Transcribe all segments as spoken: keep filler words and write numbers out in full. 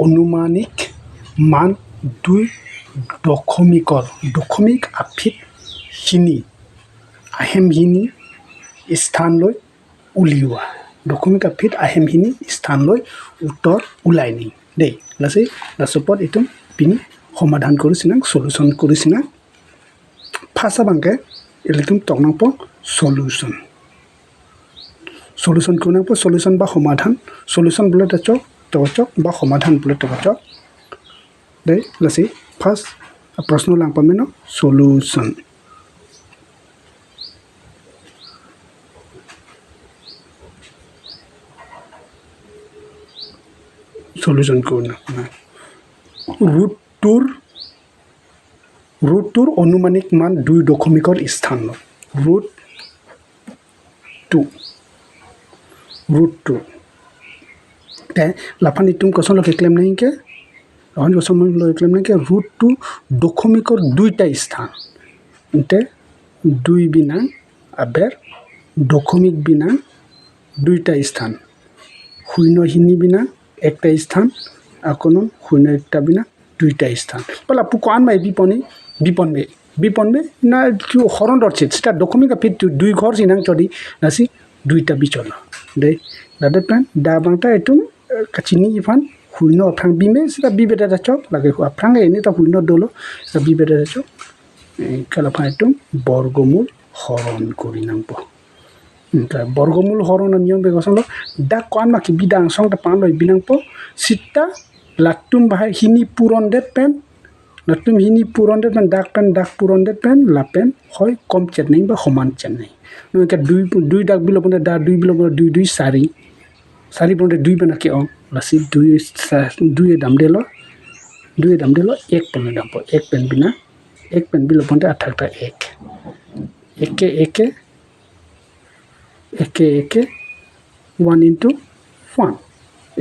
অনুমানিক মান দুই দশমিকৰ, দশমিক আফিত hini, ahem hini sthanloi uliwa. Dশমিক আফিত ahem hini sthanloi uttor ulai nang. Dei, lasi, laso apot itum pini সমাধান kori sinang, solution kori sinang. First abangke, ilitum tok nangpo solution. Solution kori nangpo, solution ba সমাধান. Solution bole ta chok, to chok, ba সমাধান bole ta chok. Dei, lasi, first, a, প্রশ্ন lang pameno, solution. Solution kori nang. Root two-ৰ, root two-ৰ অনুমানিক মান দুই দশমিকৰ স্থান lo. Root two. Root two. Te, laphan itum koson lo keklem nangke? Laphan koson lo keklem nangke, root two দশমিকৰ দুইটা স্থান. Te, দুই binong aber, দশমিক binong দুইটা স্থান. শূন্য hini binong একটা স্থান, akonon শূন্য একটা binong দুইটা স্থান. Pala pu ko-an mai biponi, biponme, biponme, na chu হৰণ dorchit, seta দশমিক aphit chu দুই ঘৰ sinang chodi, lasi দুইটা bicholo. Dei, ladak pen, dak abang ta itum, eh, kachiniji aphan, শূন্য aphrang bime, seta bibeda ta chok, lake aphrang ini ta শূন্য dolo, seta bibeda ta chok. Eh, ke laphan itum বর্গমূল হৰণ kori nangpo. Anke বর্গমূল হৰণ aniyom bek koson lo, dak ko-an ma kebi dak angsong ta pan loi binangpo, seta latum bahai hini puron det pen, latum hini puron det pen, dak pen dak puron det pen, lapen hoi komchet nang ba সমান chet nang. Non ke দুই, দুই dak bilo pon det, dak দুই bilo pon det দুই দুই চাৰি, চাৰি pon det দুই pen ake-ong, lasi দুই sa-, দুই damdelo, দুই damdelo, এক pen dampo, এক pen binong, এক pen bilo pon det athak ta এক. একে একে, একে একে, one into one.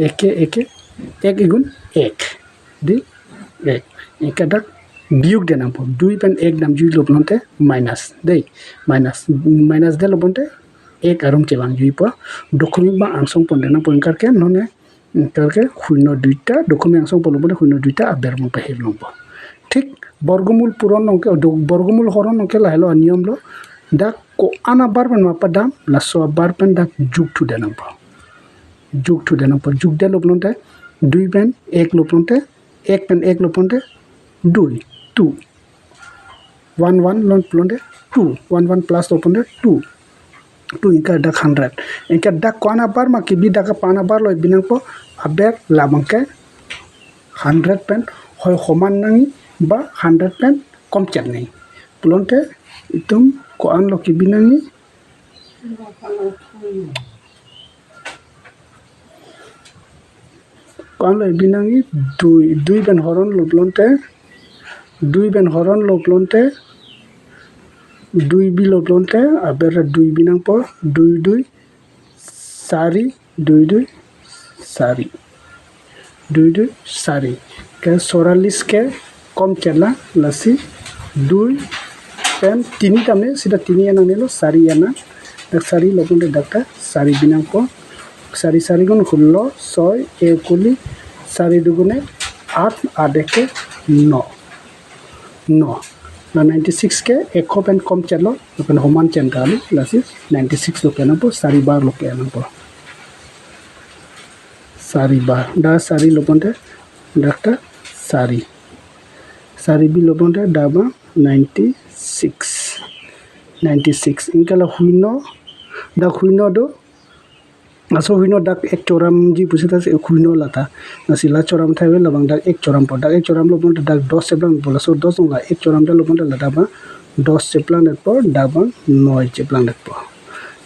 একে একে, এক এগুণ এক. Dei, এক. Anke dak বিয়োগ de nangpo. দুই pen এক damjuilo pulote minus. Dei, minus, minus delo pulote এক arum chevangjuipo. দশমিক ba angsong pon de nangpo, anke ke non e, anke ke শূন্য দুইটা, দশমিক angsong ponlo pulote শূন্য দুইটা aber abang pahir longpo. ঠিক বর্গমূল পূরণ anke, do-, বর্গমূল হরণ anke lahelo aniyom lo. Dak ko-an abar pen ma padam, laso abar pen dak যোগ thu de nangpo. যোগ thu de nangpo. যোগ delo pulote দুই pen এক lo pulote, এক pen এক lo pulote দুই, two. One one lo pulote two, one one plus lo pulote two. Two anke dak hundred. Anke dak ko-an abar ma kebi dak pan abar loi binangpo, aber labang ke hundred pen hoi সমান nangji ba hundred pen komchet nangji. Pulote itum ko-an lo kebi nangji? Ko-an lo binangji? দুই, দুই pen হৰণ lo pulote, দুই pen হৰণ lo pulote, দুই bilo pulote, aber দুই binangpo, দুই দুই চাৰি, দুই দুই চাৰি, দুই দুই চাৰি. Ke চৌৰাল্লিছ ke komchetlo, lasi দুই pen তিনি tame, seta তিনি enangnelo, চাৰি enang. Dak চাৰি lo pulote dak ta চাৰি binangpo. চাৰি চাৰি গুণ ষোল্ল, ছয়, এক বুলি, চাৰি দুগুণে আঠ, আঠ একে ন। ন. Na ninety six ke এশ pen komchetlo, lapen সমান chet kali, lasi ninety six lo ke nangpo, চাৰি বাৰ lo ke nangpo. চাৰি বাৰ. Dak চাৰি lo pulote, dak ta চাৰি. চাৰি bilo pulote dak abang ninety six. Ninety six. Anke la শূন্য, dak শূন্য do, laso শূন্য dak এক choramji pusi ta si শূন্য lata. Lasi la choram thai ve, labang dak এক chorampo. Dak এক choramlo pulote dak দশ cheplangpo. Laso দশ along la এক choram delo pulote la dak abang দশ cheplang detpo, dak abang নয় cheplang detpo.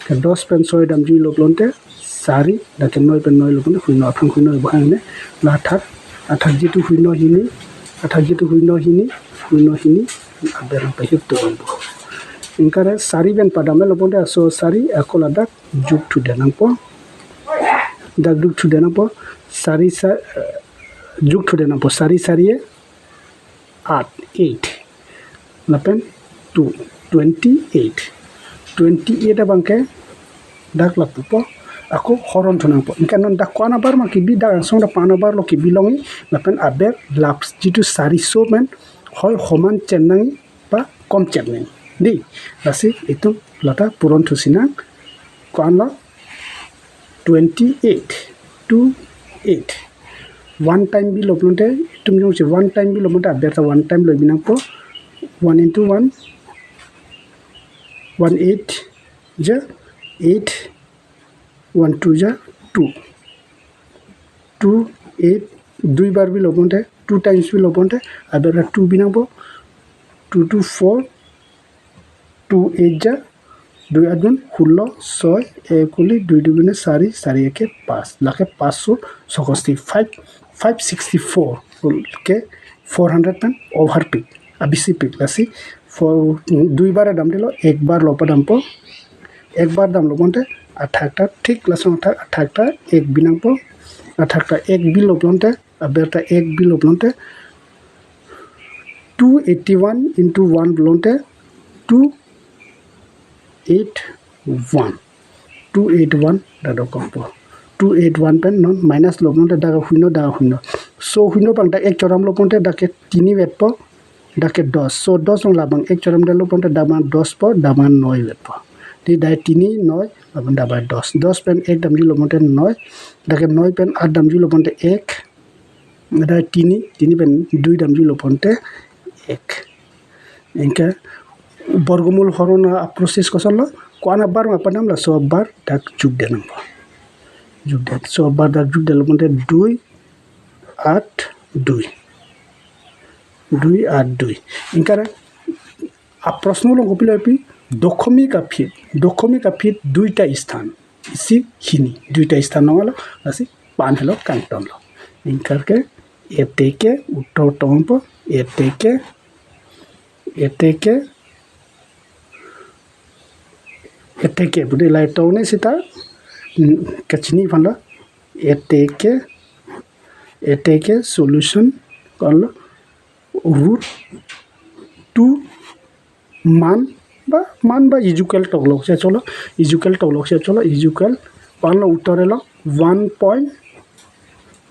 Ke দশ pen ছয় damjuilo pulote চাৰি, dak ke নয় pen নয় lo pulote শূন্য, aphrang শূন্য ibo hangne, la athak, athak jitu শূন্য hini, athak jitu শূন্য hini, শূন্য hini, aber abang pahir tu bangpo. Anke চাৰি pen padamlo pulote laso চাৰি, ako ladak যোগ thu de nangpo. Dak যোগ thu de nangpo. চাৰি চা-, যোগ thu de nangpo. চাৰি চাৰিয়ে আঠ, eight. Lapen two, twenty eight. Twenty eight abang ke dak lapupo. Ako horon thu nangpo. Anke non dak ko-an abar ma kebi, dak angsong dak ko-an abar lo kebi longji, lapen aber lap jitu sariso pen hoi homan chennangji ba kom chennangji. Dei, lasi itum lata puron thusi nang. Ko-an lo? Twenty eight, two eight. One time bilo pulote, itum jongsi one time bilo pulote aber ta one time lo bi nangpo. One into one, one eight ja eight, one two ja two. Two eight, dui bar bilo pulote, two times bilo pulote aber ta two bi nangpo. Two two four, two eight ja, dui adun sullo, soi, ek kuli, dui dui gune sari, sari eke pas. Lake paso sokosti, five, five sixty four. Ke four hundred pen overpik, abisipik. Lasi four, dui bar damdelo, ek bar lo padampo. Ek bar damlo pulote athak ta thik lason athak, athak ta ek bi nangpo. Athak ta ek bilo pulote, aber ta ek bilo pulote, two eighty one into one pulote two eight one. Two eight one dak dokokpo. Two eight one pen non minus lo pulote dak hui no, dak hui no. So hui no abang dak ek choramlo pulote dak ke tini vetpo, dak ke dos. So dos along labang ek choramdetlo pulote dak abang dos po, dak abang noi vetpo. Dei, dak tini noi, labang dak abang dos. Dos pen ek damjulo pulote noi, dak ke noi pen aat damjulo pulote ek, dak tini, tini pen dui damjulo pulote ek. Anke borgomul horon a-process kosonlo? Ko-an abar ma padam, laso abar dak jukdet nangpo. Jukdet. So abar dak jukdetlo pulote dui aat dui. Dui aat dui. Anke aprosno along kopilo pi, দশমিক আফিত, দশমিক আফিত দুইটা স্থান, isi hini, দুইটা স্থান nanglo, lasi pan helo kangtonlo. Anke eteke uttor tongpo, eteke, eteke, eteke, budi lai tongne sita, mm, kachini aphanlo, eteke, eteke solution ko-anlo, root two man ba, man ba usual toklo si cholo, usual toklo si cholo, usual pan lo uttor lo one point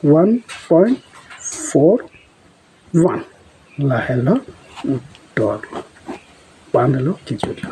one point four one. Lahelo uttor. Pan lo kijut lo.